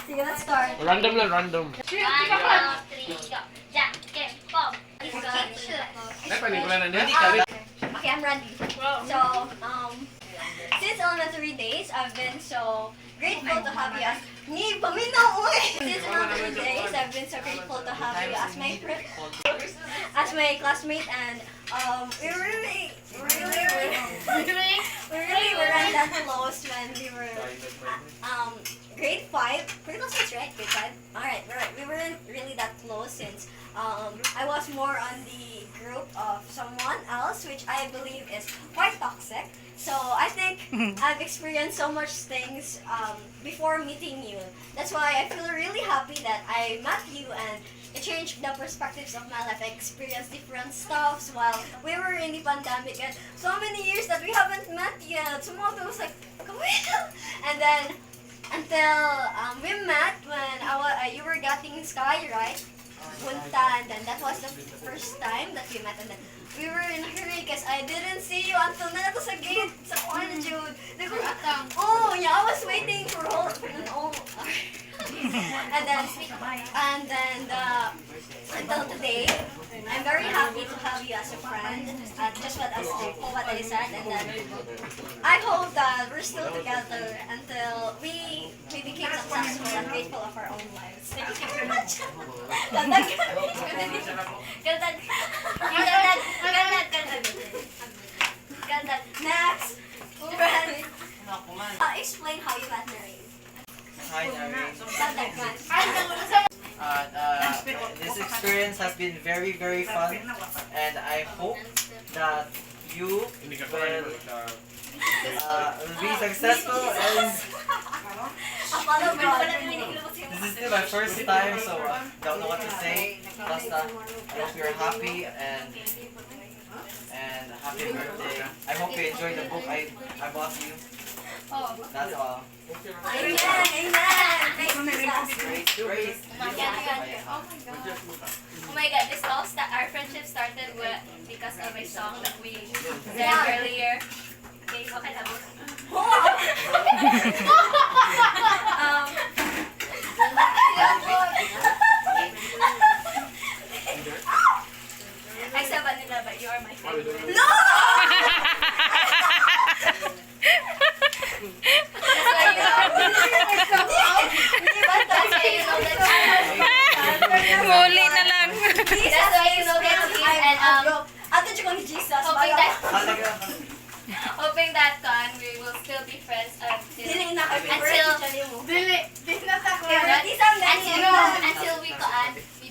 Sige, let's start. Random lang, random. One, two, three, go. Jack, Ken, Pop. Ay, panikula na niya. Okay, I'm ready. So, since elementary days, I've been so grateful to have you as ni paminaw uy. Since elementary days, I've been so grateful to have you as my friend, as my classmate, and we really, really, really, we really weren't that close when we were grade 5. We're classmates, right? Grade 5. All right. We weren't really that close since I was more on the group of someone else, which I believe is quite toxic. So I think I've experienced so much things before meeting you. That's why I feel really happy that I met you and it changed the perspectives of my life. I experienced different stuffs while we were in the pandemic and so many years that we haven't met yet. So mga was like, "Come here." And then until we met when you were getting Sky, right? Punta, and then that was the first time that we met, and then we were in a hurry because I didn't see you until na sa gate sa kuan jud. Oh, yeah, I was waiting for whole for an whole and then the until today, I'm very happy to have you as a friend. Just what I said, and then I hope that we're still together until we became successful and grateful of our own lives. Thank you very much. Ganda, Ganda. Ganda. Ganda. Ganda. Ganda. Next, friend. Explain how you met Naren. Hi, Naren. Ganda, man. This experience has been very, very fun, and I hope that you will be successful. And Follow God. this is still my first time, so I don't know what to say. Basta, I hope you're happy and happy birthday. I hope you enjoy the book I bought you. That's all. Amen. Amen. Thank you, Jesus. Praise, praise. Oh my God, this all our friendship started with because of a song that we said earlier. Okay, okay na. I said vanilla, but you are my favorite. No! That's why you know. That's why you know that Muli na lang. That's why you know that he is and Ato jud ko ni Jesus. hoping that Talaga. hoping that con we will still be friends until Dili na kay Until- Dili, di na ta ko. Favoritism na until we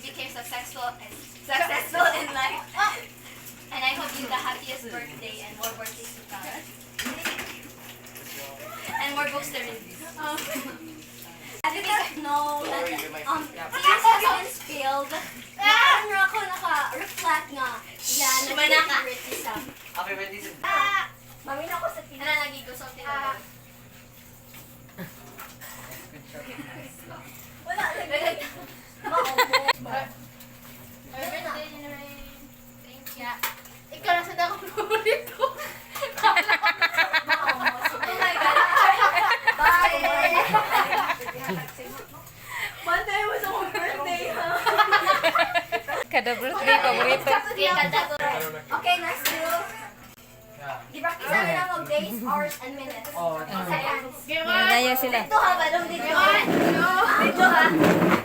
became successful and successful in life. And I hope you the happiest birthday and more birthdays to come. And more books to read. I didn't know that tears has been spilled. Nakaano ako naka-reflect nga. Yan, Manaka. favoritism. Happy birthday. Ah, Mamin ako sa Ano nagigusong tinawag? Wala lagi. Mao. Happy birthday, Lorraine. Thank you. Ikaw na sa akong favorito. Oh my God. Bye! Bantay mo sa akong birthday, ha? Kada birthday, paborito. Okay, kanta ko. Okay, next do. Di-practice namin ang mag days, hours, and minutes. Oh, Seconds. Nadaya sila. Dito ha, balong dito. Dito ha.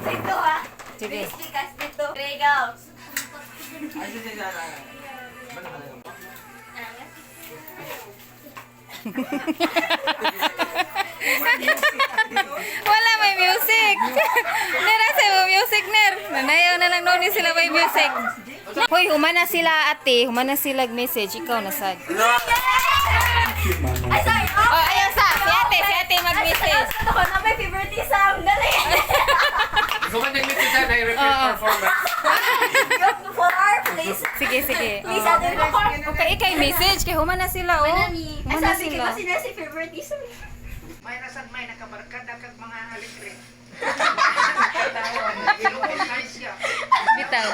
Dito ha. Sige. Please, because dito. Three, go. Ay, sige, sige, sige. Wala may music. Ner, asa mo music, Ner? Nanayaw na lang noon sila may music. Hoy, humana sila ate. Humana sila message. Ikaw na sad. Ay, sorry. Oh, ayaw sa. Si ate mag-message. Ay, sa na may favoritism. Dali. Ikaw man nag-message sa repeat Oo. performance. Go for our please. Sige, sige. Please, Oh. ate. Okay, ikay message. Kay humana sila, oh. Ay, Humana sabi sila. ko kasi na si favoritism. May rasad may nakabarkada kag mga alikre. Iluon na siya. Bitaw.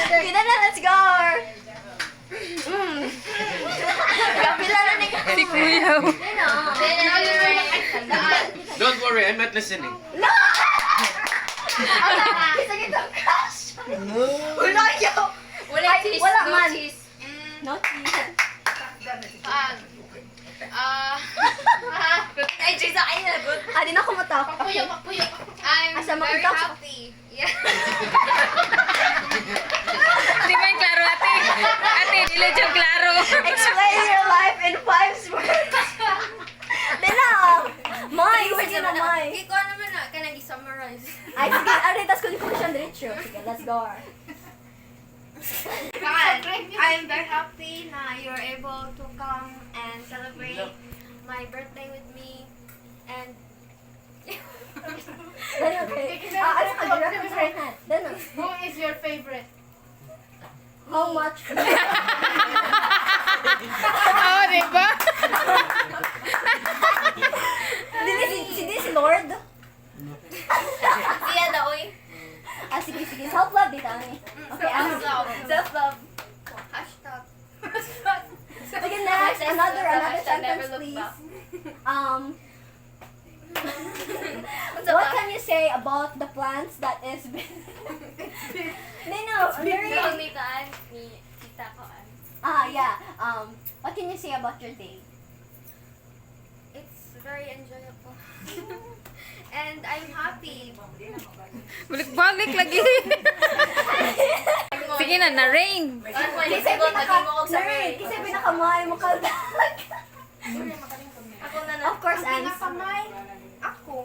Kita na, let's go. Kapila na ni Si Kuya. Then, Don't worry. Sorry, I'm not listening. Isa kita crush. Wala yaw. Wala Ay, cheese. wala no man. cheese. No cheese. Ah. Ah. Ay, cheese sa kanya. Good. Ah, di na ako matak. Papuyo, papuyo. I'm Asa very makita ko? happy. Yeah. Di ba yung klaro, ate? Ate, dili jud klaro. Explain your life in five words. Di na. May, sige na, may. Kiko naman na, kanang i-summarize. Ay, sige. Ari, tas kunin ko siya diretso. Sige, let's go. I'm very happy na you're able to come and celebrate my birthday with me. And Then, okay. Ah, ano ka? Direct right hand. Then, Who is your favorite? how much? Oo, di ba? Dili si, si, di si Lord. siya daw, oy. Ah, sige, sige. Self-love dito, ani. Okay, ah. Self-love. Self-love. Hashtag. Okay, next. Another Hashtag never sentence, look please. back. What can you say about the plants that is been... No, very... Noong ni kaan, ni tita ko an. Ah, yeah. What can you say about your day? It's very enjoyable. And I'm happy. Balik-balik lagi. Sige na, na-rain. Kasi pinaka... Nari, kasi pinakamay mo kaldag. Ako na na. Of course, Ang Ans. pinakamay? Ako.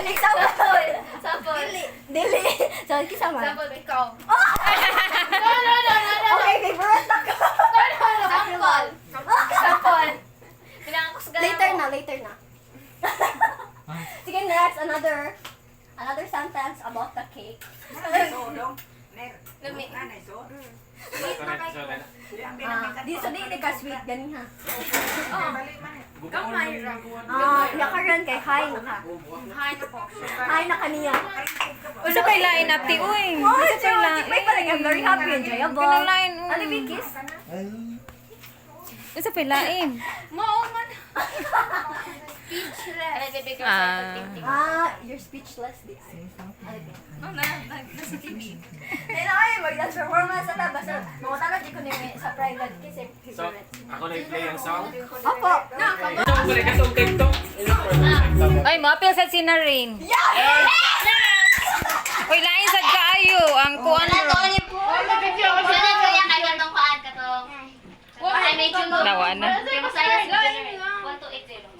Example. Sample. Dili. So, kisa man. Sample, ikaw. No, no, no, no, no. Okay, favorite ako. Sample. Sample. Pinakakusgan Later na, later na. Sige, next, another sentence about the cake. Lami. Ah, di so di ka sweet ganin ha. Gamay ra. Ah, yakaran kay hi na ka. Hi na po. Hi na kaniya. Usa pa'y lain, ate, uy. Oh, Usa pa'y lain. may parang I'm very happy, enjoyable. Kanang lain, uy. Ano ba kiss? Usa pa'y lain. Mao man. Speechless. Ano, baby girl, Ah. Ah, you're speechless di. Ano ba? Oh, na, nasa TV. Kaya ay mag-dance performance na basta mangutana di ko ni sa private kiss eh, So, favorite. ako na i-play ang song. Opo. Ito, balik ka sa TikTok. Ay, maapil sa si na-rain. Uy, lain sad kaayo ang kuan ro. Sunod kaya kay katong kuan katong. I made you look. Nawa na. Kaya masaya si Generate. 1280.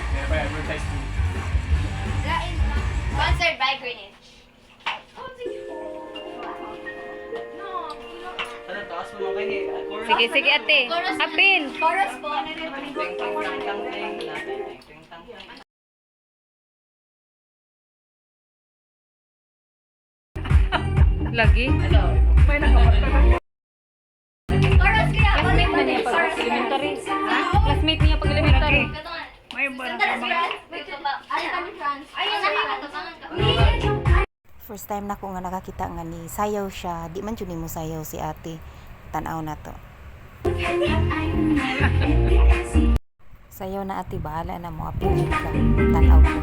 Kaya pa, advertise to. Sponsored by Greenwich. Ano, taas mo mga kay Chorus. Sige, sige ate. Apil. Chorus po. Ting, ting, tang, tang, ting. Ting, ting, tang, ting. Lagi. Chorus kaya. Classmate na niya pag elementary. Classmate niya pag elementary. Katong Sandali, Franz. Wait, pa. Ano kami, Franz? Ayun na katabangan ka. First time na ko nga nakakita nga ni sayaw siya, di man jud nimo sayaw si ate. Tan-aw na to. Sayaw na ate, bahala na mo apil jud ka. Tan-aw ko.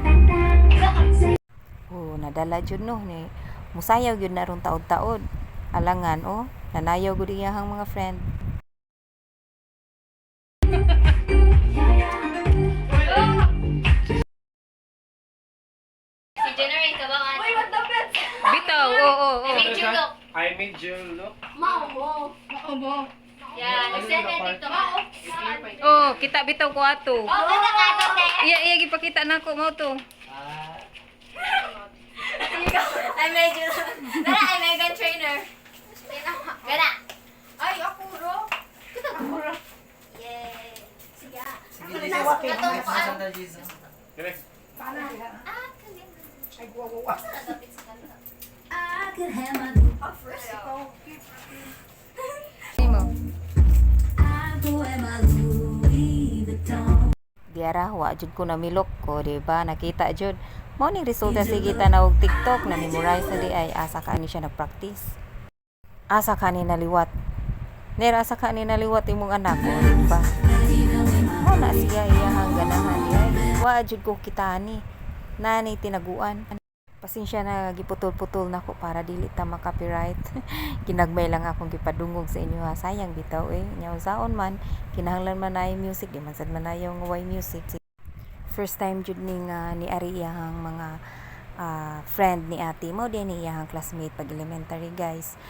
Oh, nadala jud no ni musayaw gyud na ron taod-taod. Alangan oh, nanayaw gud iyahang mga friend. Si Generate ka ba? Uy, what the pets? Bitaw, oo, oo. I made you look. I made you look. Mao mo. Mao mo. Yeah, nag-send na TikTok. Oh, kita bitaw ko ato. Oh, ganda ka to, te. Iya, iya gipakita nako mao to. Ah, I made you look. Gana, I'm Megan Trainer. Gana. Ay, ako ro. Ako ro. Yay. Sige. sige, Jason. Sandal, Jason. Dire. Ah, kalim. Ay, guwawa. Saan sa kanta? Oh, first ikaw. Nimo. Diara wa jud ko namilok ko, di ba? Nakita jud. Mao ning resulta sige tanaw og TikTok na memorize na di ay asa ka ani siya nagpractice. Asa ka ni naliwat. Nera sa ka ni naliwat imong anak ko, di ba? Mao na siya iyahang ganahan diay. Wa jud ko kitani. Nani tinaguan. Pasensya na, giputol-putol nako para dili ta ma-copyright. Ginagmay lang akong gipadungog sa inyo ha. Sayang bitaw eh. Nya unsaon man, kinahanglan man na music, di man sad manayaw nga way music. First time jud ni nga ni ari iyahang mga friend ni ate mo din, ni iyahang classmate pag elementary, guys.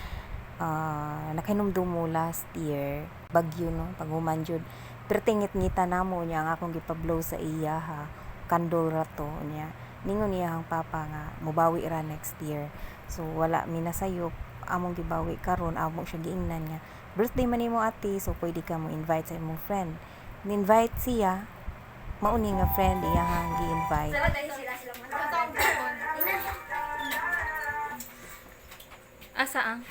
Nakahinumdum mo last year, bagyo, no, pag human jud pero tingit-ngita namo niya ang akong gipablow sa iya ha, candle ra to. Niya ningon niya ang papa nga mubawi ra next year, so wala mi nasayop. Among gibawi karon, amo siya giingnan nga birthday man nimo, ate, so pwede ka mo invite sa imong friend. Ni-invite siya, mauni nga friend iyahang gi-invite. Sila sila man. Asa ang?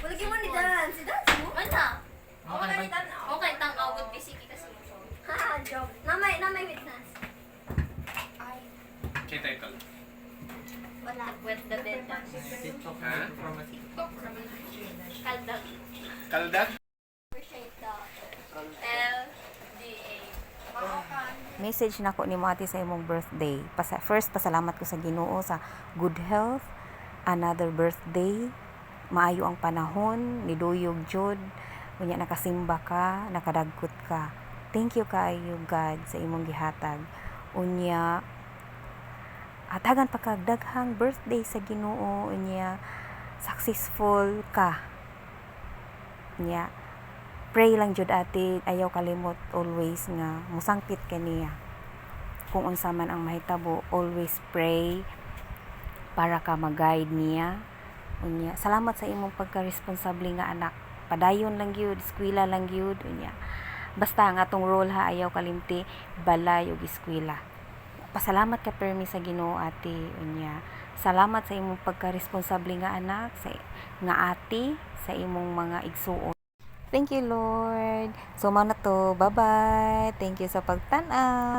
Wala gyud mo ni dance. Si dance mo? Ano? Okay, Okay, tang awod busy kita sa mo. Ha, joke. Namay witness. Kay title. Wala. Wet the bed dance. TikTok Ha? from a TikTok. Kaldag. Kaldag? Appreciate the LDA. Message nako nimo, ate, sa imong birthday. First, pasalamat ko sa Ginoo sa good health, another birthday, maayo ang panahon, niduyog jud, unya nakasimba ka, nakadagkot ka. Thank you kaayo, God, sa imong gihatag. Unya hatagan pa kag daghang birthday sa Ginoo, unya successful ka. Unya pray lang jud, ate, ayaw kalimot always nga musangpit kaniya kung unsa man ang mahitabo. Always pray para ka mag-guide niya. Unya salamat sa imong pagka-responsable nga anak. Padayon lang gyud, eskwela lang gyud. Unya basta ang atong role ha, ayaw kalimti balay ug eskwela. Pasalamat ka permi sa Ginoo, ate. Unya salamat sa imong pagka-responsable nga anak sa nga ate sa imong mga igsuon. Thank you, Lord. So, mao na to. Bye-bye. Thank you sa pagtan-aw.